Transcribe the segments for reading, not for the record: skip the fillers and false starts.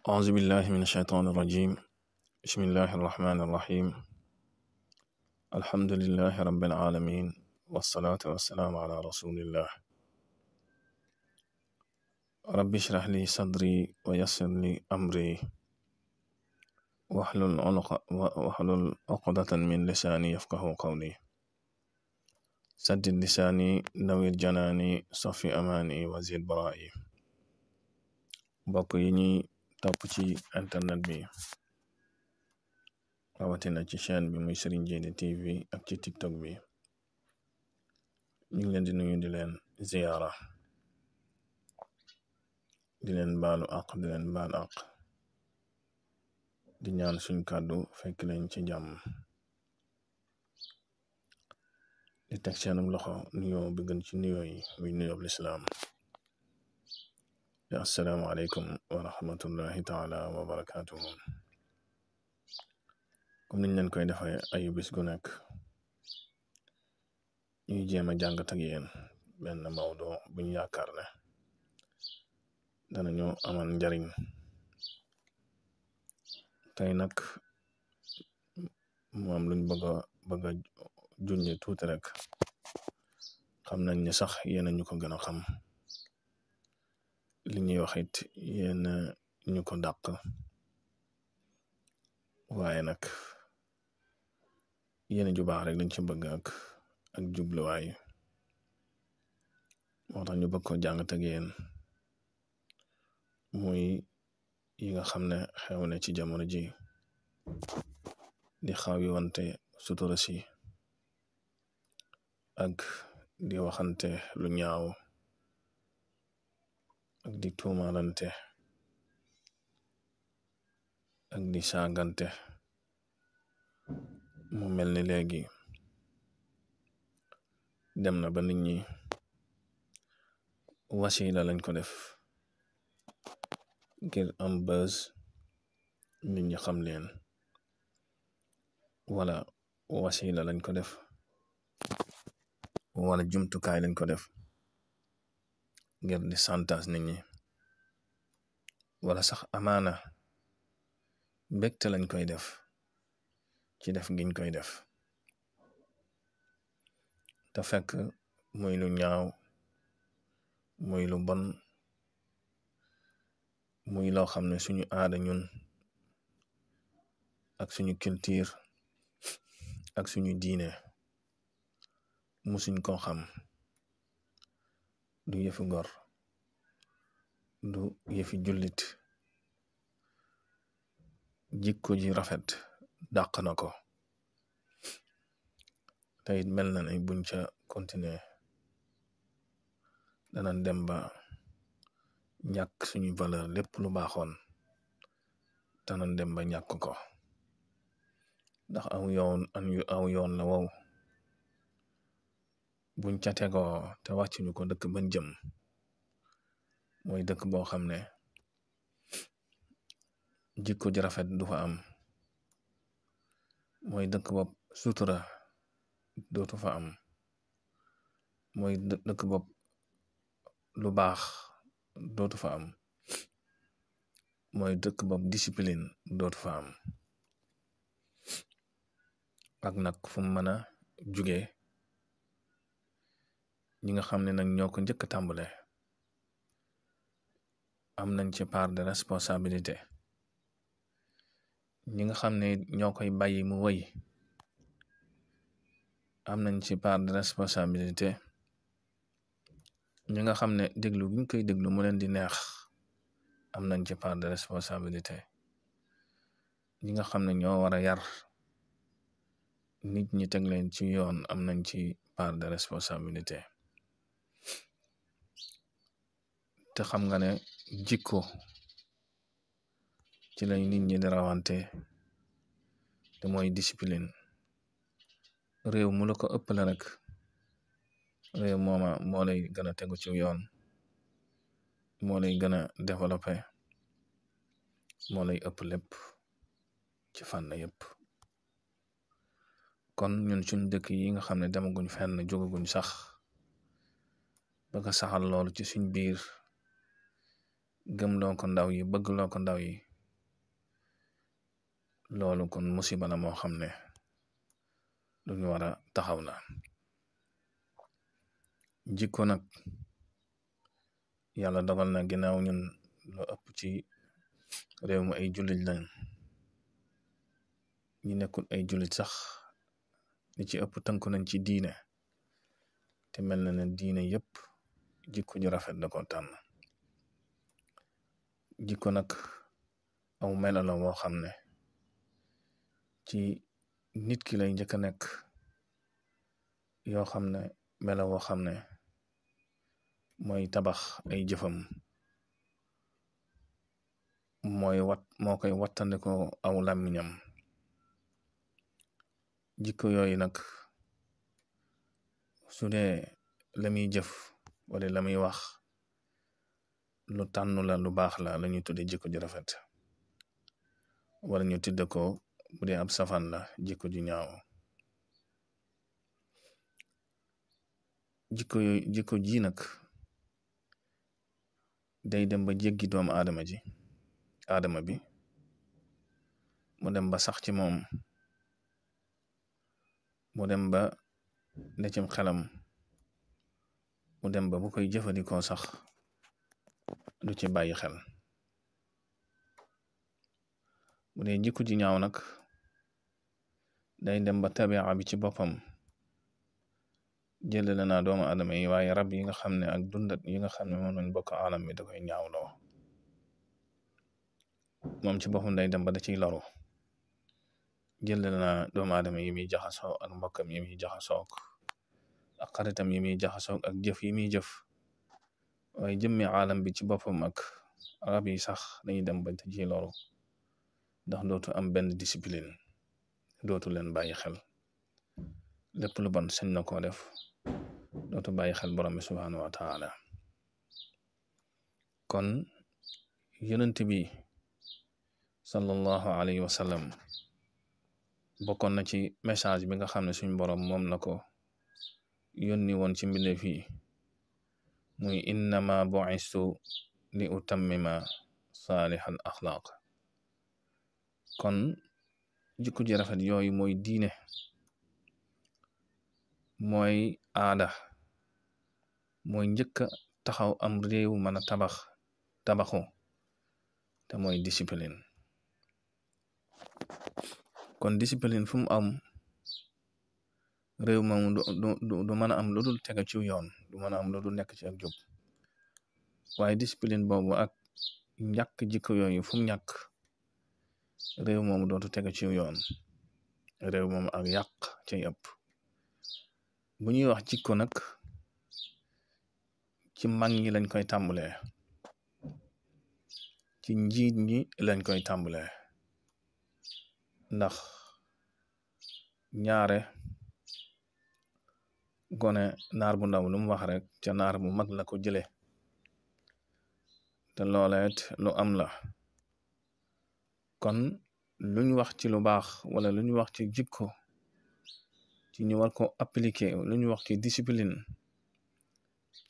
أعوذ بالله من الشيطان الرجيم. بسم الله الرحمن الرحيم. الحمد لله رب العالمين، والصلاة والسلام على رسول الله. رب اشرح لي صدري ويسر لي أمري واحلل عقدة من لساني يفقه قولي. سدد لساني نوير جناني صفي أماني وزيد برائي. mbokk yi ñuy topp ci internet bi rawatina ci chaîne bi muy Serigne Djily TV ak ci TikTok bi, ñu ngi leen di nuyu, di leen ziyaara, di leen baalu àq, di leen baal àq, di ñaan suñ kàddu fekk leen ci jàmm, di teg seenum loxo nuyoo bi gën ci nuyoo yi muy nuyoo lislaam. Assalaamu aleykum wa rahmatullahi taala wa barakatuhu. comme niñ leen koy defee ayu bis gu nekk, ñuy jéem a jàngat ak yéen benn mawdu buñ yaakaar ne danañu amal njariñ. tey nag mu am luñ bëgg a junje tuuti rek. xam nañ ne sax yéen ñu ko gën a xam, li ñuy wax it yéen ñu ko dàq, waaye nag yéen ju baax rek lañ ci bëgg ak jubluwaay. moo tax ñu bëgg ko jàngat ak yéen, muy yi nga xam ne xew na ci jamono ji, di xaw yi wante sutura si ak di waxante lu ñaaw ak di tuumalante ak di saagante. mu mel ni léegi dem na ba nit ñi wasila lañ ko def ngir am buzz, nit ñi xam leen, wala wasila lañ ko def wala jumtukaay lañ ko def ngir di santas nit ñi, wala sax amaana mbégte lañ koy def ci def giñ koy def. te fekk muy lu ñaaw, muy lu bon, muy loo xam ne suñu aada ñun ak suñu culture ak suñu diine musuñ koo xam. du yëfi gor, du yëfi jullit. jikko ji rafet dàq na ko. te it mel na ne buñ ca continuer dana dem ba ñàkk suñu valeur, lépp lu baaxoon dana dem ba ñàkk ko. ndax aw yoon la wow, buñ ca tegoo te wàccuñu ko dëkk ban jëm, mooy dëkk boo xam ne jikko ji rafet du fa am, mooy dëkk bopp sutura dootu fa am, mooy dëkk bopp lu baax dootu fa am, mooy dëkk bopp discipline dootu fa am. ak nag fu mu mën a jugee, ñi nga xam ne nag ñoo ko njëkk a tàmbale am nañ ci part de responsabilité. ñi nga xam ne ñoo koy bàyyi mu wëy am nañ ci part de responsabilité. ñi nga xam ne déglu buñ koy déglu mu leen di neex am nañ ci part de responsabilité. ñi nga xam ne ñoo war a yar nit ñi teg leen ci yoon am nañ ci part de responsabilité. te xam nga ne jikko ci lay nit ñi di rawante, te mooy discipline. réew mu la ko ëpp la rek, réew mooma moo lay gën a tegu ci yoon, moo lay gën a développé, moo lay ëpp lépp ci fànn yépp. kon ñun suñ dëkk yi nga xam ne demaguñ fenn, jógaguñ sax bëgg saxal loolu ci suñ biir, gëm loo ko ndaw yi, bëgg loo ko ndaw yi, loolu kon musiba la moo xam ne lu ñu war a taxaw la. jikko nag yàlla dogal na ginnaaw ñun lu ëpp ci réew mi ay jullit lañ, ñi nekkul ay jullit sax li ci ëpp tënku nañ ci diine, te mel na ne diine yépp jikko ju rafet da ko tànn. jikko nag aw melo la woo xam ne ci nit ki lay njëkk a nekk, yoo xam ne melo woo xam ne mooy tabax ay jëfam, moo koy wattandiko aw làmmiñam. jikko yooyu nag su dee la muy jëf wala la muy wax lu tànnu la, lu baax la, la ñuy tudde jikko ju rafet, wala ñu tudde ko bu dee ab safaan la jikko ju ñaaw. jikko ji nag day dem ba jéggi doomu aadama bi mu dem ba sax ci moom, mu dem ba ne cim xelam, mu dem ba bu koy jëfandikoo sax du ci bàyyi xel. bu dee jikko ji ñaaw nag day dem ba tabia bi ci boppam jëlale naa doomu aadama yi, waaye rab yi nga xam ne ak dundat yi nga xam ne moom lañ bokk alam bi da koy ñaawloo. moom ci boppam day dem ba da ciy loru, jëlale naa doomu aadama yi muy jaxasoo ak mbokkam yi muy jaxasoo ak xaritam yi muy jaxasoo ak jëf yi muy jëf, waaye jëmmi alam bi ci boppam ak rab yi sax dañuy dem ba da ciy loru, ndax dootu am benn discipline, dootu leen bàyyi xel, lépp lu bon sañ na koo def, dootu bàyyi xel borom bi subhaanahu wa taala. kon yonent bi sallallahu alayhi wa sallam bokkoon na ci message bi nga xam ne suñ borom moom na ko yónni woon ci mbindeef yi, muy innama bu'istu li utammima salihal axlaaq. kon jikko ji rafet yooyu mooy diine, mooy aada, mooy njëkka taxaw am réew mën a tabaxu te mooy discipline. kon discipline fu mu am réew moom du mën a am lu dul tega ci yoon, du mën a am lu dul nekk ci ak jub. waaye discipline boobu ak ñàkk jikko yooyu fu mu ñàkk, réew moomu dootu tega ci yoon, réew moomu ak yàq cay ëpp. bu ñuy wax jikko nag ci mag ñi lañ koy tàmbalee, ci njiit ñi lañ koy tàmbalee, ndax ñaare gone naar bu ndaw lu mu wax rek ca naar bu mag la ko jële, te looleet lu am la. kon luñ wax ci lu baax wala luñ wax ci jikko ci ñu war ko appliquer, luñ wax ci discipline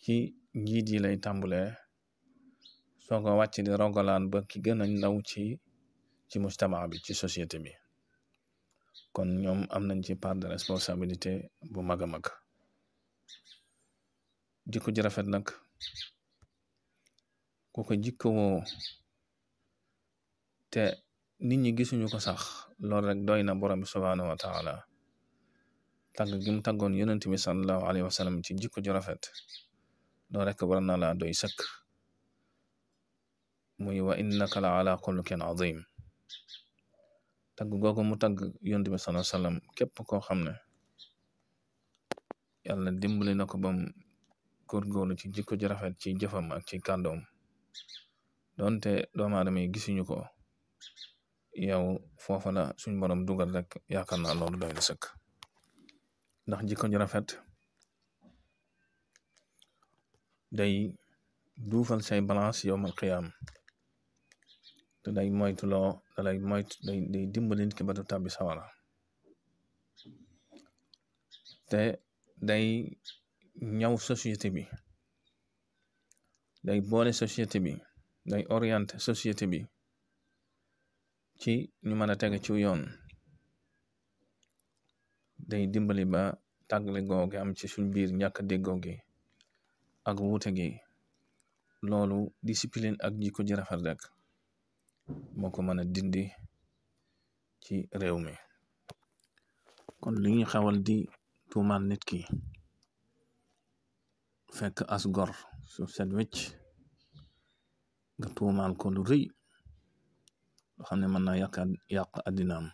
ci njiit yi lay tàmbalee, soo ko wàcc di rogalaan ba ki gën a ndaw ci mujtama bi, ci société bi. kon ñoom am nañ ci part de responsabilité bu mag a mag. jikko ji rafet nag ku ko jikko woo te nit ñi gisuñu ko sax, loolu rek doy na borom bi subhaanahu wa taala tàgg gi mu tàggoon yonent bi sallallahu alayhi wa sallam ci jikko ju rafet. loolu rek war na laa doy sëkk, muy wa innaka la ala xuluqin azim. tagg googu mu tagg yonent bi sallallahu alayhi wa sallam képp koo xam ne yàlla dimbali na ko bam góorgóorlu ci jikko ju rafet ci jëfam ak ci kàddoom, doonte doomu aadama yi gisuñu ko, yow foofa la suñ borom dugal rek, yaakaar naa loolu doy na sëkk. ndax jikko ju rafet day duufal say balance yowmal qiyaam, te day dimbali nit ki ba du tàbbi sawara, te day ñaw société bi, day boole société bi, day orienté société bi ci ñu mën a tege ci yoon day dimbali ba tàggle googe am ci suñ biir ñàkk déggoo gi ak wuute gi loolu discipline ak jikko ji rafet rek moo ko mën a dindi ci réew mi. kon li ñuy xewal di tuumaal nit ki fekk as gor su set wecc nga tuumaal ko lu rëy loo xam ne mën naa yàq àddinaam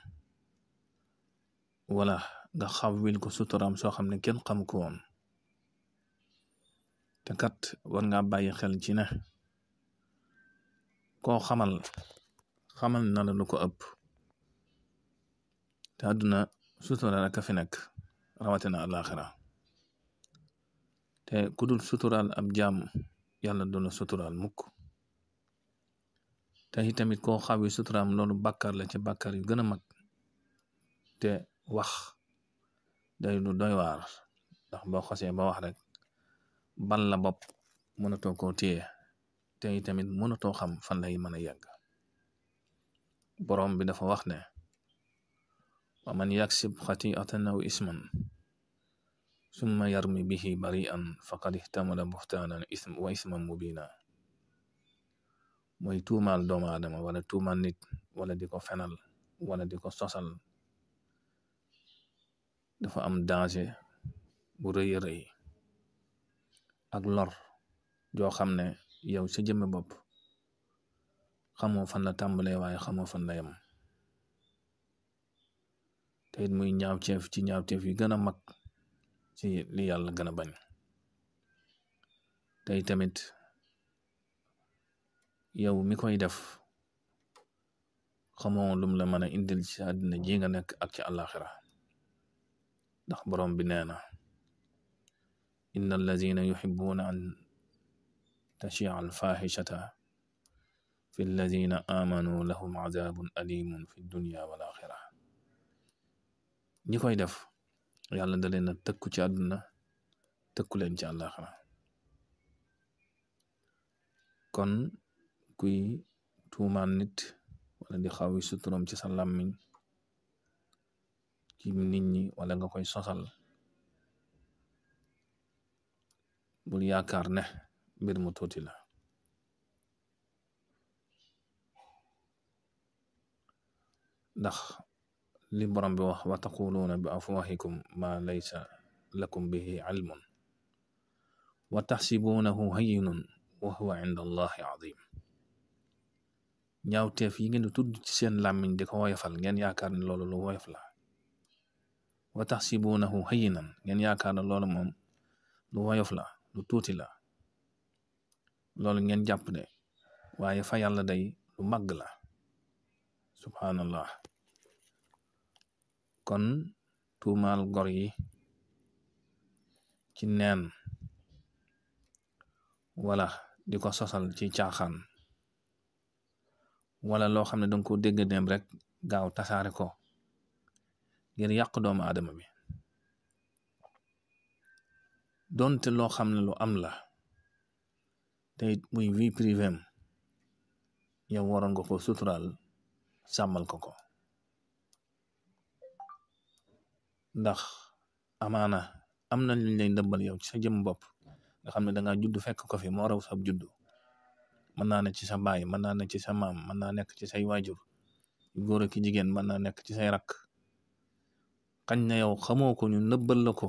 wala nga xawwil ko suturaam soo xam ne kenn xam ko woon te kat war nga bàyyi xel ci ne koo xamal na la lu ko ëpp te àdduna sutura rek a fi nekk rawatina àllaaxira te ku dul suturaal ab jaam yàlla du la suturaal mukk te itamit koo xawi suturaam loolu bàkkaar la ci bàkkaar yu gën a mag te wax day lu doy waar ndax boo xasee ba wax rek bal la bopp mënatoo koo téye te itamit mënatoo xam fan lay mën a yegg borom bi dafa wax ne wa man yaksib xati'atan aw isman summa yarmi bihi bari'an faqad ihtamala buhtaanan wa isman mubina mooy tuumaal doomu aadama wala tuumaal nit wala di ko fenal wala di ko sosal dafa am danger bu rëy rëy ak lor joo xam ne yow sa jëmme bopp xamoo fan la tàmbalee waaye xamoo fan la yem te it muy ñaawteef ci ñaawteef yi gën a mag ci li yàlla gën a bañ tey tamit yow mi koy def xamoo lum la mën a indil ci àddina ji nga nekk ak ci àllaaxira ndax borom bi nee na inna allazina yuhibbuna an tashia alfahishata fi allazina amanu lahum azabun alimun fi dunya wal axira ñi koy def yàlla da leen a tëkku ci àdduna tëkku leen ci àllaaxira kon kuy tuumaan nit wala di xawi suturam ci sa làmmiñ ci nit ñi wala nga koy sosal bul yaakaar ne mbir mu tuuti la ndax li borom bi wax wa taquluuna bi afwahikum ma laysa lakum bihi ilmun wa taxsibuunahu hayyinun wa huwa inda allahi azim ñaawteef yi ngeen di tudd ci seen làmmiñ di ko woyofal ngeen yaakaar ne loolu lu woyof la wa taxsibuunahu hayyinan ngeen yaakaar ne loolu moom lu woyof la lu tuuti la loolu ngeen jàpp de waaye fa yàlla day lu màgg la subhanallah kon tuumaal gor yi ci neen wala di ko sosal ci caaxaan wala loo xam ne danga ko dégg dem rek gaaw tasaare ko ngir yàq doomu aadama bi donte loo xam ne lu am la te it muy vie privée am yow waroon nga ko suturaal sàmmal ko ndax amaana am na luñ lay ndëmbal yow ci sa jëm bopp nga xam ne dangaa judd fekk ko fi moo raw sab juddu mën naa ne ci sa baay mën naa ne ci sa maam mën naa nekk ci say waajur góor ak jigéen mën naa nekk ci say rakk xañ na yow xamoo ko ñu nëbbal la ko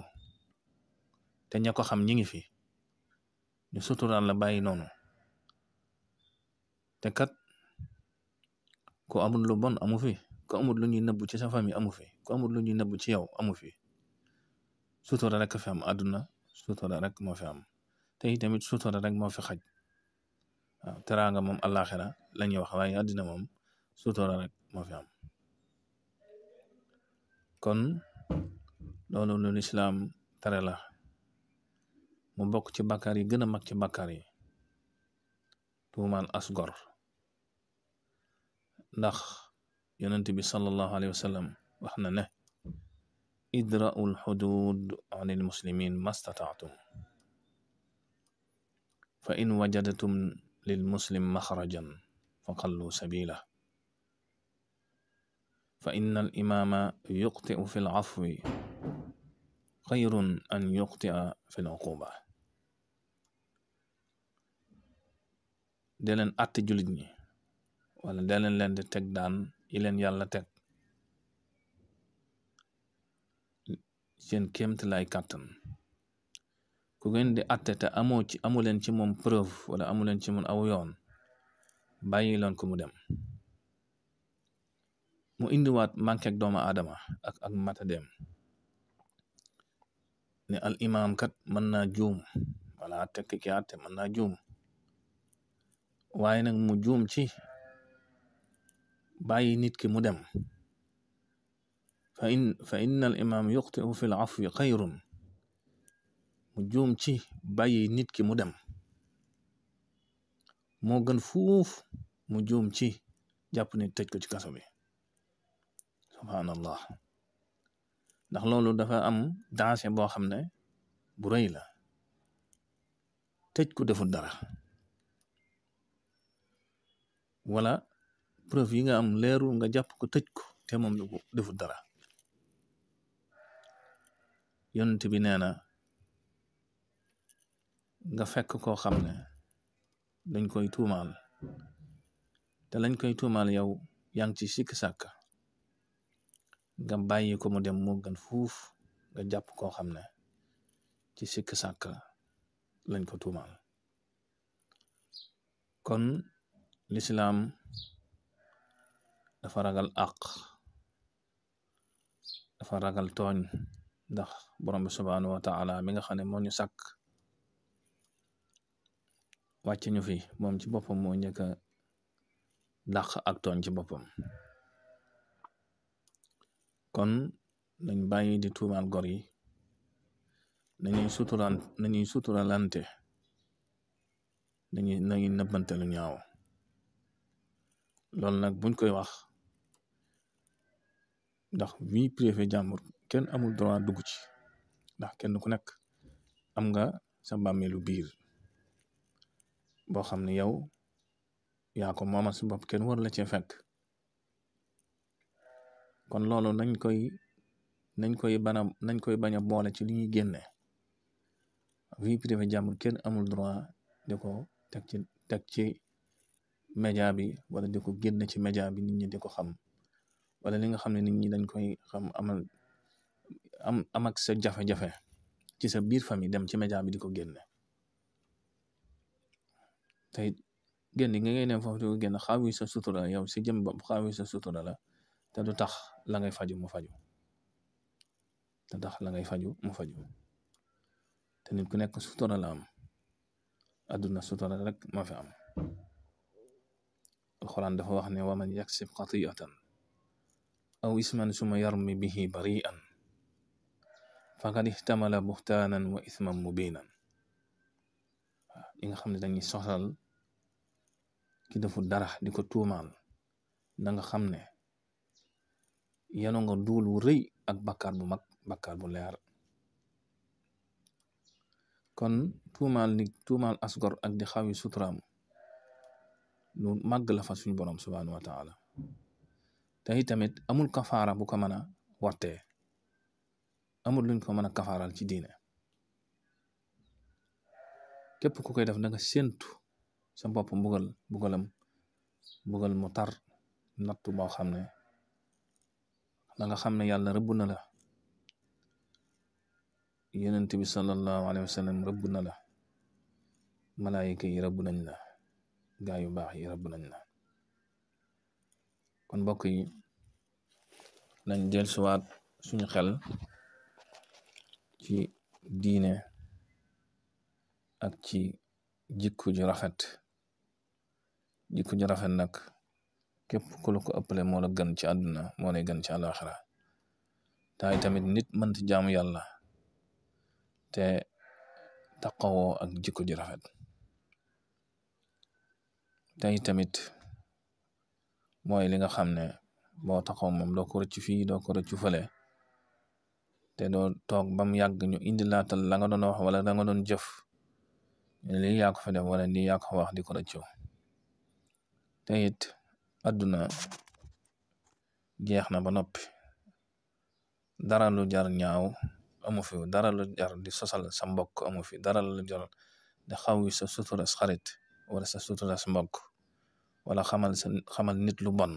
te ña ko xam ñi ngi fi ñu suturaal la bàyyi noonu te kat ku amul lu bon amu fi ku amul lu ñuy nëbb ci sa famille amu fi ku amul lu ñuy nëbb ci yow amu fi sutura rek fi am àdduna sutura rek moo fi am te itamit sutura rek moo fi xaj waaw teraanga moom àllaaxira la ñuy wax waaye àddina moom sutura rek moo fi am kon loolu lu lislaam tere la mu bokk ci bàkkaar yi gën a mag ci bàkkaar yi tuumaal as gor ndax yonent bi sallallahu alayhi wa sallam wax na ne idra'ul hudud anil muslimin mastata'tum fa in wajadatum lil muslim maxrajan fa xallu sabila fa inna al imaama yuqti'u fi l afwi xayrun an yuqti'a fi l uquba. de leen àtte jullit ñi wala de leen di teg daan yi leen yàlla teg seen kéemt lay kàttan. ku ngeen di àtte te amuleen ci moom preuve wala amuleen ci moom aw yoon, bàyyi leen ko mu dem. mu indiwaat manquek doomu aadama ak matadeem ne al imaam kat mën naa juum, wala àtte ki àtte mën naa juum, waaye nag mu juum ci bàyyi nit ki mu dem. fa inna al imaam yuxti'u fi l afwi xayrun, mu juum ci bàyyi nit ki mu dem moo gën fuuf mu juum ci jàpp nit tëj ko ci kaso bi. subhanallah. ndax loolu dafa am danger boo xam ne bu rëy la. tëj ko deful dara wala preuve yi nga am leerul nga jàpp ko tëj ko te moom deful dara. yonent bi nee na nga fekk koo xam ne dañ koy tuumaal te lañ koy tuumaal yow yaa ngi ci sikk sàkk, nga bàyyi ko mu dem moo gën fuuf nga jàpp koo xam ne ci sikk sàkk lañ ko tuumaal. kon lislaam dafa ragal àq, dafa ragal tooñ, ndax borom bi subhaanahu wa taala mi nga xam ne moo ñu sàkk wàcc ñu fi, moom ci boppam moo njëkk a dàq ak tooñ ci boppam. kon nañ bàyyi di tuumaal gor yi, nañuy suturalante, nañuy nëbbante lu ñaaw. loolu nag buñ koy wax, ndax vie privée jàmbur kenn amul droit dugg ci, ndax kenn ku nekk am nga sa bàmmeelu biir boo xam ne yow yaa ko moomal sa bopp, kenn war la cee fekk. kon loolu nañ koy bañ a boole ci li ñuy génne. vie privée jàmbur kenn amul droit di ko teg ci média bi, wala di ko génne ci média bi nit ñi di ko xam, wala li nga xam ne nit ñi dañ koy xam am ak sa jafe-jafe ci sa biir famille dem ci média bi di ko génne. tey génn nga ngay dem foofu di ko génne xaawi sa sutura yow si jëm bopp, xaawi sa sutura la, te du tax la ngay faju mu faju, te nit ku nekk sutura la am. àdduna sutura rek moo fi am. alxuraan dafa wax ne wa man yaksib xati'atan aw isman suma yarmi bihi bari'an faqad ihtamala buhtaanan wa isman mubinan. yi nga xam ne dañuy soxal ki deful dara di ko tuumaal, da nga xam ne yanu nga duul wu rëy ak bakkaar bu mag, bakkaar bu leer. kon tuumaal asgor ak di xawi suturaam lu màgg la fa suñu borom subhanahu wa taala. te tamit amul kafaara bu ko mën a wattee, amul luñ ko mën a kafaaral ci diine. képp ku koy def da nga séentu sa bopp mbugal mu tar, nattu boo xam ne da nga xam ne yàlla rëbb na la, yonent bi sallallahu alayhi wa sallam rëbb na la, malaayika yi rëbb nañ la, gaa yu baax yi rëbb nañ la. kon mbokk yi nañ dellusiwaat suñu xel ci diine ak ci jikko ju rafet. jikko ju rafet nag képp ku la ko ëppale moo la gën ci àdduna, moo lay gën ci àlaxira. taay tamit nit mënti jaamu yàlla te taqawoo ak jikko ju rafet. tey tamit mooy li nga xam ne boo taxaw moom doo ko rëcc fii, doo ko rëcc fële, te doo toog bam yàgg ñu indi laatal la nga doon wax wala la nga doon jëf lii yaa ko fa def wala lii yaa ko wax di ko rëccoo. te it àdduna jeex na ba noppi dara lu jar ñaaw amu fi, dara lu jar di sosal sa mbokk amu fi, dara lu jar di xawi sa suturas xarit wala sa suturas mbokk wala xamal nit lu bon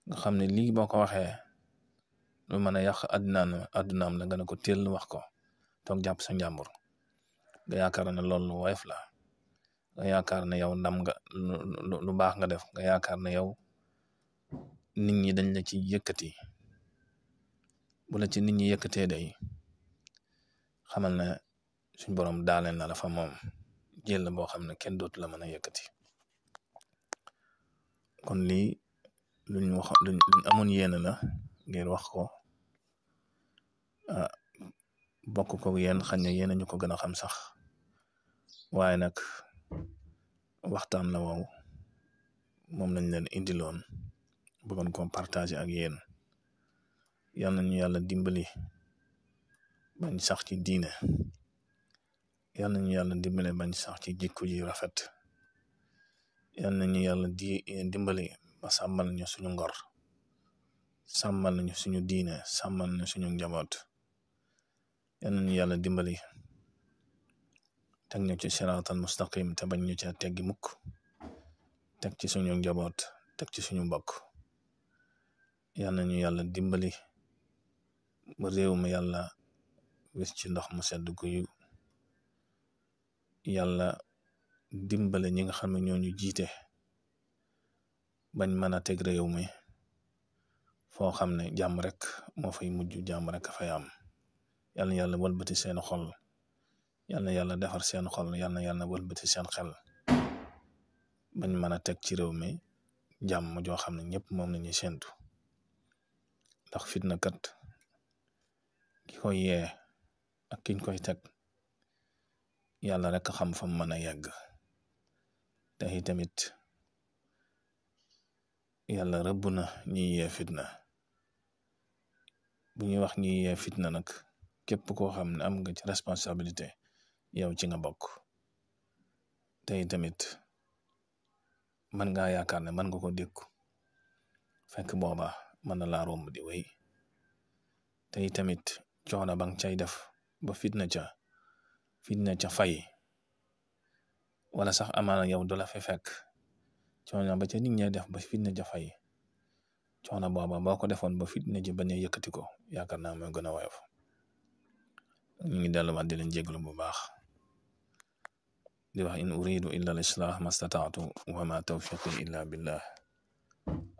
nga xam ne lii boo ko waxee lu mën a yàq addunaam la nga ne ko teel wax ko toog jàpp sa njàmbur nga yaakaar ne loolu lu woyof la nga yaakaar ne yow ndam nga lu baax nga def nga yaakaar ne yow nit ñi dañ la ci yëkkati bu la ci nit ñi yëkkatee day xamal ne suñ borom daaleen na la fa moom jël boo xam ne kenn dootu la mën a yëkkati. kon lii luñ amoon yéene la ngir wax ko bokk ko yéen xañ na yéen ñu ko gën a xam sax waaye nag waxtaan la wow moom lañ leen indiloon bëggoon ko partager ak yéen. yal nañu yàlla dimbali bañ sax ci diine, yal nañu yàlla dimbali bañ sax ci jikko ji rafet, yal nañu yàlla dimbali ba sàmmal ñu suñu ngor, sàmmal nañu suñu diine, sàmmal nañu suñu njaboot. yal nañu yàlla dimbali teg ñu ci siraatal mustaqim te bañ ñu ci teggi mukk, teg ci suñu njaboot, teg ci suñu mbokk. yal nañu yàlla dimbali ba réew mi yàlla wis ci ndox mu sedd guyu. yàlla dimbale ñi nga xam ne ñoo ñu jiite bañ mën a teg réew mi foo xam ne jàmm rek moo fay mujj, jàmm rek a fay am. yal na yàlla wëlbati seen xol, yal na yàlla defar seen xol, yal na yàlla wëlbati seen xel bañ mën a teg ci réew mi jàmm joo xam ne ñëpp moom la ñuy séntu. ndax fitna kat ki koy yee ak kiñ koy teg yàlla rek xam fa mu mën a yegg. te itamit yàlla rëbb na ñiy yee fitna. bu ñuy wax ñiy yee fitna nag képp koo xam ne am nga ci responsabilité yow ci nga bokk. te itamit mën ngaa yaakaar ne mën nga ko dékku fekk booba mën na laa romb di wéy. te itamit coono ba nga cay def ba fitna ca fay wala sax amaana yow du la fi fekk coono ba ca nit ñi def ba fitna ca fay coono booba boo ko defoon ba fitna ji bañ a yëkkati ko yaakaar naa mooy gën a woyof. ñu ngi delluwaat di leen jéglu bu baax di wax in uridu illa al islah mastataatu wa ma tawfiqi illa billah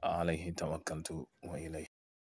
alayhi tawakkaltu wa ilayhi